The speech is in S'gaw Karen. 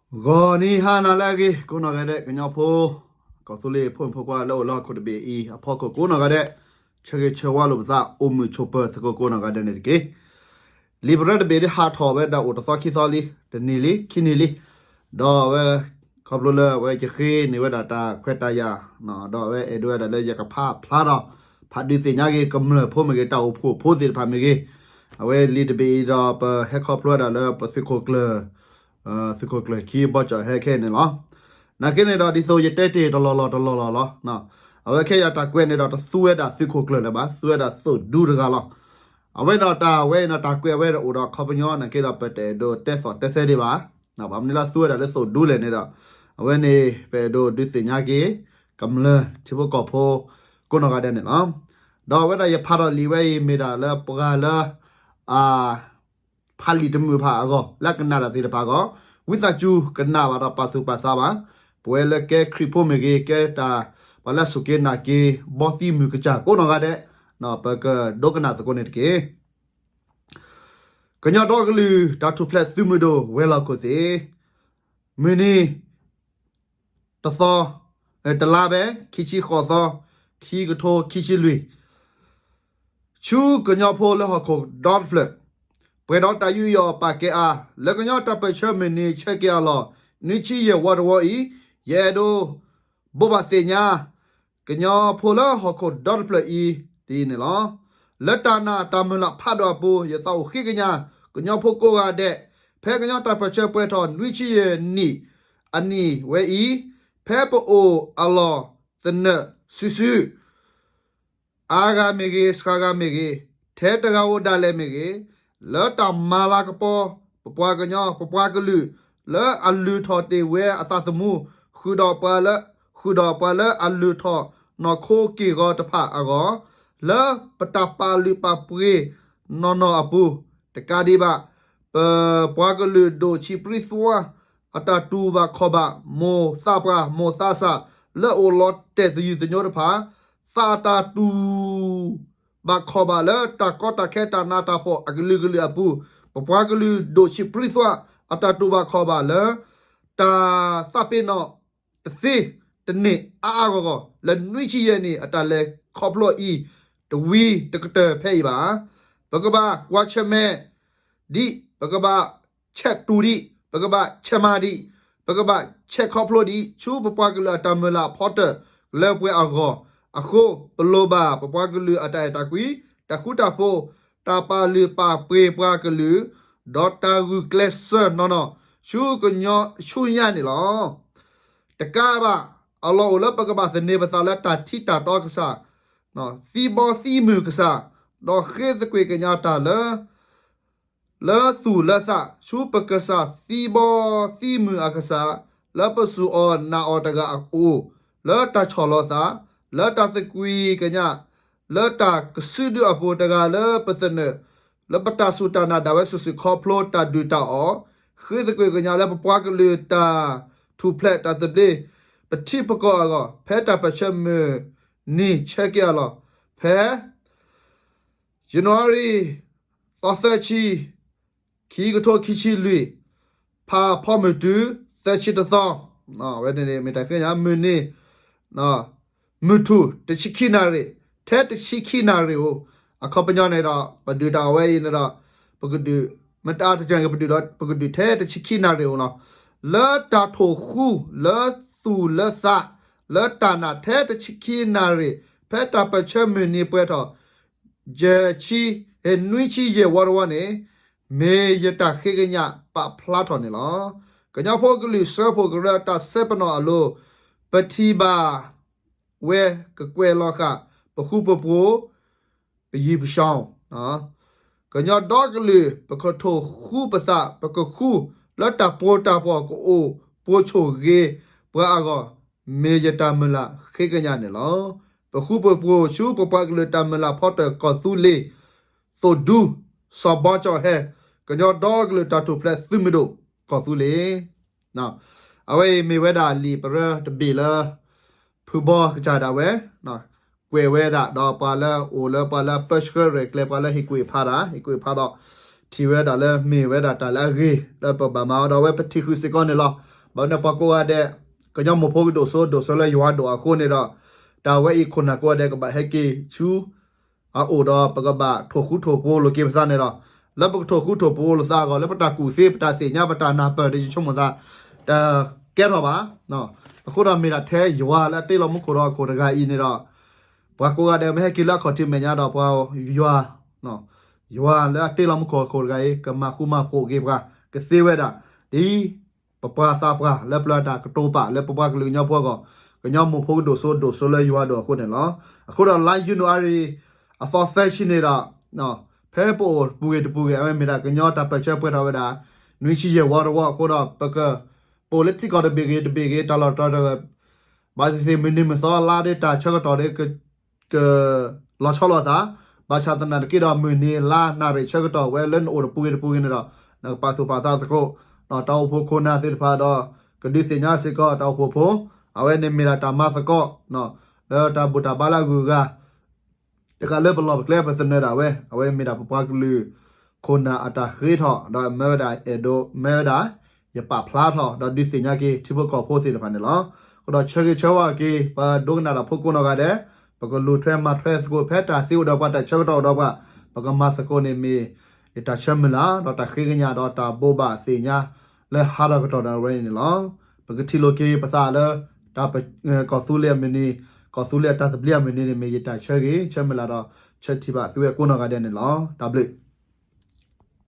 ဂီၤနံၤဟါနၤလၢအဂ့ၤ ကိးနီၢ်ဂၤဒဲး ကညီဖိ ကီၢ်သူလ့ၤဖိမုၣ်ဖိခွါလၢအိၣ်လၢဟီၣ်ခိၣ်တဘ့ၣ်အံၤအဖီခိၣ်ကိးနီၢ်ဂၤဒဲး, ဆၢဂ့ၤဆၢဝါလိာ်ပသး အိၣ်မုာ်ဆိးပၢၤသကိးကိးနီၢ်ဂၤဒဲးန့ၣ်တက့ၢ်. လံာ်ပရၢတဘ့ၣ်ဒ်ဟးထီၣ်ဝဲဒၣ်အိၣ်တသီခံသီလံ, တနံၤလံ ခံနံၤလံ, ဒီးအဝဲ ခီဖျိလၢအဝဲယဃ့န့ၢ်ဝဲဒၣ်တၢ်ခွဲးတၢ်ယာ်, ဒီးအဝဲအဲၣ်ဒိးဝဲဒၣ်လၢယကဖးဖျါဒီး ဖးဒုးသ့ၣ်ညါက့ၤ ကမျၢၢ်ဖိမ့ၢ်ဂ့ၤ တၢ်အိၣ်ဖှိၣ်ဖိသ့ၣ်တဖၣ်မ့ၢ်ဂ့ၤ, အဝဲလံာ်တဘ့ၣ်အံၤဒီး ပဟဲခီဖျိဝဲဒၣ်လၢပသုးခိၣ်ကျၢၢ် သုးခိၣ်ကျၢၢ်ခံဘီကၠီၣ်ဟဲခဲအံၤန့ၣ်လီၤ. နာ်က့န့ၣ်ဒီး ဒ်သိးယတဲတ့ၢ်တလီၢ်လီၢ်တလီၢ်လီၢ်လီၤ. အဝဲခဲအံၤတၢ်ကွဲးန့ၣ်ဒီး တသူဝဲဒၣ်သုးခိၣ်ကျၢၢ်လၢၤဘၣ်, သူဝဲဒၣ်သုးဒူတဂၤလီၤ. အဝဲဒီးတၢ်ဝဲအံၤန့ၣ် တၢ်ကွဲးအဝဲဒီးအိၣ်ဒီးအခီပညီ နာ်က့ဒီး ပတအဲၣ်ဒိးတဲသီၣ်တဲသဲဒံးဘၣ်. ဘၣ်မနုၤလၢသူဝဲဒၣ်လၢသုးဒူလဲၣ်န့ၣ်ဒီး အဝဲန့ၣ် ပအဲၣ်ဒိးဒုးသ့ၣ်ညါက့ၤ ကမျၢၢ်ထံဖိကီၢ်ဖိ ကိးနီၢ်ဂၤဒဲးန့ၣ်လီၤ. ဒီးအဝဲဒၣ်ယဖးထီၣ်လံာ်ဝဲအံၤ မ့ၢ်ဒၣ်လၢပှၤလၢ အ ဖးလံာ်တမုာ်တဖၣ်အဂီၢ် လၢကနၣ်တၢ်သ့ၣ်တဖၣ်အဂီၢ်, ဝံသးစူၤကနၣ်ဘၣ်ဒီးပာ်သူၣ်ပာ်သးဘၣ်. ပဝဲလၢကဲခရံာ်ဖိမ့ၢ်ဂ့ၤ, ကဲတၢ် ပှၤလၢအစူၢ်က့ၤနာ်က့ၤ ဘီသံမုၢ်ကစၢ်ကိးနီၢ်ဂၤဒဲး, ပကဒိကနၣ်သကိးန့ၣ်တက့ၢ်. ကညီဒီကလုာ်တၢ်ထူၣ်ဖျဲးသုးမုၢ်ဒိၣ် ဝဲၤလီၢ်ခိၣ်သ့ၣ်, မုၢ်နံၤ တသီ, တလါဘဲ ခံဆံဃိးသီ, ခံကထိခံဆံလွံၢ်, ဆူကညီဖိလၢဟီၣ်ခိၣ်ဒီတဖျၢၣ်, ပှဲၤဒီးတၢ်ယူးယီၣ်ပာ်ကဲအါ, လၢကညီတၢ်ပၢၢ်ဆၢမုၢ်နံၤဆၢက့ၤအလီၢ် နွံဆံယဲၢ်ဝီတဝီအံၤ, ယအဲၣ်ဒိး ဘိးဘၣ်သ့ၣ်ညါ ကညီဖိလၢဟီၣ်ခိၣ်ဒီတဖျၢၣ်အံၤ ဒ်အံၤန့ၣ်လီၤ. လၢတၢ်နာ်တၢ်မုၢ်လၢ်ဖးဒိၣ်အပူၤ ယသးအိၣ်ဃ့ကညး ကညီဖိကိးဂၤဒဲး, ဖဲကညီတၢ်ပၢၢ်ဆၢပှဲၤထီၣ်နွံဆံယဲၢ်နံၣ်အနံၣ်ဝဲအံၤ, ဖဲပအိၣ်အလီၢ်သနၢၣ်စုာ်စုာ် အါဂၤမ့ၢ်ဂ့ၤ, စှၤဂၤမ့ၢ်ဂ့ၤ, ထဲတဂၤဧိၤဒၣ်လဲာ်မ့ၢ်ဂ့ၤ, လၢတၢ်မၤလၤကပီၤ ပပှၤကညီ ပပှၤကလုာ် လၢအလုၢ်ထီၣ်တ့ၢ်ဝဲအသးသမူ, ဃုာ်ဒီးပှၤလၢ, ဃုာ်ဒီးပှၤလၢအလုၢ်ထီၣ်နီၢ်ခိက့ၢ်ဂီၤတဖၣ်အဂီၢ်, လၢပတၢ်ပာ်လုၢ်ပာ်ပှ့ၤနီၢ်နီၢ်အပူၤ, တကးဒံးဘၣ် ပပှၤကလုာ်ဒိၣ်ဆံးပြံသွါ အတၢ်တူၢ်ဘၣ်ခီၣ်ဘၣ် မိၢ်သးပှၢ် မိၢ်သးစၢ် လၢအအိၣ်လီၤတဲာ်သယုၢ်သညိတဖၣ် သးအတၢ်တူၢ်ဘၣ်ခီၣ်ဘၣ်လၢတၢ်ကီတၢ်ခဲတၢ်နးတၢ်ဖှီၣ်အကလုာ်ကလုာ်အပူၤ, ပပှၤကလုာ်ဒိၣ်ဆံးပြံသွါ အတၢ်တူၢ်ဘၣ်ခီၣ်ဘၣ်လၢ တၢ်သးပ့ၤနီၣ်တသ့တန့ၢ်အါအါဂီၢ်ဂီၢ် လၢနွံဆံယဲၢ်နံၣ်အတၢ်လဲၤခီဖျိအံၤ တဝံၤတကတၢၢ်ဖဲအံၤဘၣ်. ပကဘၣ်ကွၢ်ဆၢၣ်မဲာ်ဒံး, ပကဘၣ်ဆဲးတူၢ်ဒံး, ပကဘၣ်ဆဲးမၤဒံး, ပကဘၣ်ဆဲးခီဖျိဒံး ဆူပပှၤကလုာ်အတၢ်မုၢ်လၢ်ဖီတၢၣ်လၢပှဲၤအဂီၢ်, အဃိပလိၣ်ဘၣ်ပပှၤကလုာ်အတၢ်အဲၣ်တၢ်ကွံ, တၢ်ဃူတၢ်ဖိး, တၢ်ပာ်လုၢ်ပာ်ပှ့ၤပှၤကလုာ်, ဒီးတၢ်ဂုာ်ကျဲးစၢးနီၢ်နီၢ် ဆူကညီဆူညါန့ၣ်လီၤ. တကးဘၣ် အလီၢ်အိၣ်လၢပကဘၣ်သန့ၤပသးလၢတၢ်ထံတၢ်တီကစၢ်, သံဘီသံမုၢ်ကစၢ်, ဒီးဃ့သကွံၢ်ကညးတၢ်လၢ လၢသူၣ်လၢသး ဆူပကစၢ်သံဘီသံမုၢ်အကစၢ်, လၢပစူၢ်အီၤနာ်အီၤတဂၤအအိၣ်, လၢတၢ်ဆီၣ်လီၤသး, လၢတၢ်သကွံၢ်ကညး, လၢတၢ်ကစုဒုအပူၤတဂၤလၢပသနၢၣ်, လၢပတၢ်စူၢ်တၢ်နာ်ဒၣ်ဝဲစုာ်စုာ်ခီဖျိတၢ်ဒုၣ်တၢ်အီၣ်, ဃ့သကွံၢ်ကညးလၢပပှၤကလုာ်တၢ်ထူၣ်ဖျဲးတၢ်သဘျ့ ပထံပကီၢ်အဂီၢ် ဖဲတၢ်ပၢၢ်ဆၢမုၢ်နံၤဆၢက့ၤအလီၢ်, ဖဲ ယနူၤအါရံၤ သီသၢဆံ, ခံကထိခံဆံလွံၢ်, ဖးဖီမုၢ်တုၤ သၢဆံတသီ, အဝဲန့ၣ်မ့ၢ်တၢ်ဃ့ကညး မုၢ်နံၤ မုၢ်ထူၣ်တဆံခံနၣ်ရံၣ်, ထဲတဆံခံနၣ်ရံၣ်ဧိၤ, အခီပညီန့ၣ်ဒီး ပဒုးတၢ်အဝဲအံၤန့ၣ်ဒီး ပကဒုး မတၤတကၢၢ်ကပဒုးဒီး ပကဒုးထဲတဆံခံနၣ်ရံၣ်ဧိၤလီၤ. လၢတၢ်ထိၣ်ဃူ လၢသူၣ်လၢသး လၢတၢ်နာ်ထဲတဆံခံနၣ်ရံၣ် ဖဲတၢ်ပၢၢ်ဆၢမုၢ်နံၤပှဲၤထီၣ် ယဲၢ်ဆံ, နွံဆံယဲၢ်ဝီတဝီန့ၣ် မ့ၢ်ယတၢ်ဃ့ကညးပာ်ဖျါထီၣ်န့ၣ်လီၤ. ကညီဖိကလုာ်စၢဖှိၣ်ကရၢတၢ်စဲပနီၣ်အလိၤ ပထံၣ်ဘၣ်ဝဲကကွဲးလီၤဃာ် ပဃူပဖိး ပယံၤပစီၤ ကညီဒီကလုာ် ပကထိၣ်ဃူပသး ပကဃူ လၢတၢ်ပှိၤတၢ်ပှီၢ်ကအိၣ်ပိာ်ဆိၣ်ဂ့ၤပှၤအဂီၢ် မ့ၢ်ယတၢ်မုၢ်လၢ်ဃ့ကညးန့ၣ်လီၤ. ပဃူပဖိးဆူပပှၤကလုာ်တၢ်မုၢ်လၢ်ဖီတၢၣ်ကီၢ်သူလ့ၤ သုးဒူ စီၤဘီကၠီၣ်ဟဲ ကညီဒီကလုာ်တၢ်ထူၣ်ဖျဲးသုးမုၢ်ဒိၣ်ကီၢ်သူလ့ၤ အဝဲအံၤမ့ၢ်ဝဲဒၣ်လံာ်ပရၢတဘ့ၣ်လၢ ဖုဘီကစၢ်ဒၣ်ဝဲ ကွဲးဝဲဒၣ်ဒီးပှၤလၢအိၣ်လၢပှၤလၢပၢဆှၢရဲၣ်ကျဲၤ ပှၤလၢဟ့ၣ်ကူၣ်ဖးတၢ် ဟ့ၣ်ကူၣ်ဖးဒီး ထံၣ်ဝဲဒၣ်လၢမ့ၢ်ဝဲဒၣ်တၢ်လၢအဂ့ၤ လၢပဘၣ်မၤအီၤဒီး အဝဲပထံၣ်ဃုာ်စ့ၢ်ကီးန့ၣ်လီၤ. ဘၣ်မနုၤပှၤကိးဂၤဒဲး ကညီမိၢ်ဖိကဒိၣ်စိဒိၣ်စိလၢယွၤဒိၣ်အဃိန့ၣ်ဒီး တၢ်ဝဲအံၤခိၣ်နၢ်ကိးဂၤဒဲးကဘၣ်ဟဲက့ၤဆူ အအိၣ်ဒီး ပကဘၣ်ထိၣ်ဃူထိၣ်ဖိးလိာ်က့ၤပသးန့ၣ်လီၤ. လၢပကထိၣ်ဃူထိၣ်ဖိးလိာ်သးအဂီၢ် လၢပတၢ်ကူၣ်သ့ ပတၢ်သ့ၣ်ညါ ပတၢ်နၢ်ပၢၢ်ဒီး ယဆိကမိၣ်သး တကဲထီၣ်ဘၣ်. အဃိဒီးမ့ၢ်ဒၣ်ထဲယွၤလၢအတ့လီၤမူခိၣ်ဒီးအခိၣ်တဂၤအံၤန့ၣ်ဒီး ပှၤကိးဂၤဒဲးမ့ၢ်ဟဲက့ၤလၢအခီၣ်ထံးမဲာ်ညါဒီး ပှၤယွၤ ယွၤလၢအတ့လီၤမူခိၣ်အခိၣ်တဂၤအံၤ ကမၤဃူမၤဖိးက့ၤပှၤ ကသ့ဝဲဒၣ် ဒ် ပပှၤသးပှၢ်လၢပျၢၤတၢ်ကတိၤပာ်လၢပပှၤကလုာ်ကညီဖိအဂီၢ် ကညီမိၢ်ဖိကဒိၣ်စိဒိၣ်စိလၢယွၤဒိၣ်အဃိန့ၣ်လီၤ. အဃိဒီးလါယနူၤအါရံၤ အသီသၢဆံန့ၣ်ဒီး ဖဲပအိၣ်တပူၤဂ့ၤတပူၤဂ့ၤ အဝဲမ့ၢ်ဒၣ်ကညီတၢ်ပၢၢ်ဆၢပှဲၤထီၣ်ဝဲဒၣ် နွံဆံယဲၢ်ဝီတဝီအဃိဒီး ပက ပအိၣ်လၢထံကီၢ်တဘ့ၣ်ဂ့ၤတဘ့ၣ်ဂ့ၤ တၢ်လီၢ်တတီၤတဂၤ ဘၣ်သ့ၣ်သ့ၣ်မုၢ်နံၤမုၢ်သီလါဒ်တၢ်ဆၢကတီၢ်ဒီး က လီၤဆီလိာ်အသး, ဘၣ်ဆၣ်သနာ်က့ဒီး မုၢ်နံၤလါနၣ်ရံၣ်ဆၢကတီၢ်ဝဲလၢနအိၣ်တပူၤဂ့ၤတပူၤဂ့ၤန့ၣ်ဒီး နကပာ်သူၣ်ပာ်သးသကိး, တၢ်အိၣ်ဖှိၣ်ခိၣ်နၢ်သ့ၣ်တဖၣ်ဒီး ကဒုးသ့ၣ်ညါစ့ၢ်ကီးတၢ်အိၣ်ဖှိၣ်ဖိ, အဝဲန့ၣ်မ့ၢ်ဒၣ်တၢ်မၤသကိး လၢတၢ်ဘူၣ်တၢ်ဘါလၢအဂုၤအဂၤ တကးလၢပလီၢ်ပကျဲပသနၢၣ်ဒၣ်ဝဲ အဝဲမ့ၢ်ဒၣ်ပပှၤကလုာ်ခိၣ်နၢ်အတၢ်ဃ့ထီၣ် ဒီးမၢဝဲဒၣ်အဲၣ်ဒိး မၢဝဲဒၣ် ယပာ်ဖျါထီၣ် ဒီးဒုးသ့ၣ်ညါက့ၤထံဖိကီၢ်ဖိသ့ၣ်တဖၣ်န့ၣ်လီၤ. အဃိဒီးဆၢဂ့ၤဆၢဝါက့ၤ ပဒိကနၣ်တၢ်ဖိကိးနီၢ်ဂၤဒဲး, ပကလူၤထွဲမၤထွဲသကိးဖဲတၢ်သ့အိၣ်ဒီးပှၤတၢ်ဆၢကတီၢ်အိၣ်ဒီးပှၤ, ပကမၤသကိးန့ၣ်မ့ၢ် ယတၢ်ဆၢမုၢ်လၢ် ဒီးတၢ်ဃ့ကညးဒီးတၢ်ဘိးဘၣ်သ့ၣ်ညါ လၢဟးထီၣ်ကတီၢ်ဒီးဝဲန့ၣ်န့ၣ်လီၤ. ပကထံၣ်လိာ်က့ၤပသးလၢ တၢ် ကီၢ်သူလ့ၤအမုၢ်နံၤ, ကီၢ်သူလ့ၤအတၢ်သဘျ့အမုၢ်နံၤန့ၣ် မ့ၢ်ယတၢ်ဆၢဂ့ၤဆၢမုၢ်လၢ်ဒီး ဆၢထံၣ်ဘၣ်သုဝဲကိးနီၢ်ဂၤဒဲးန့ၣ်လီၤ. တၢ်ဘျုး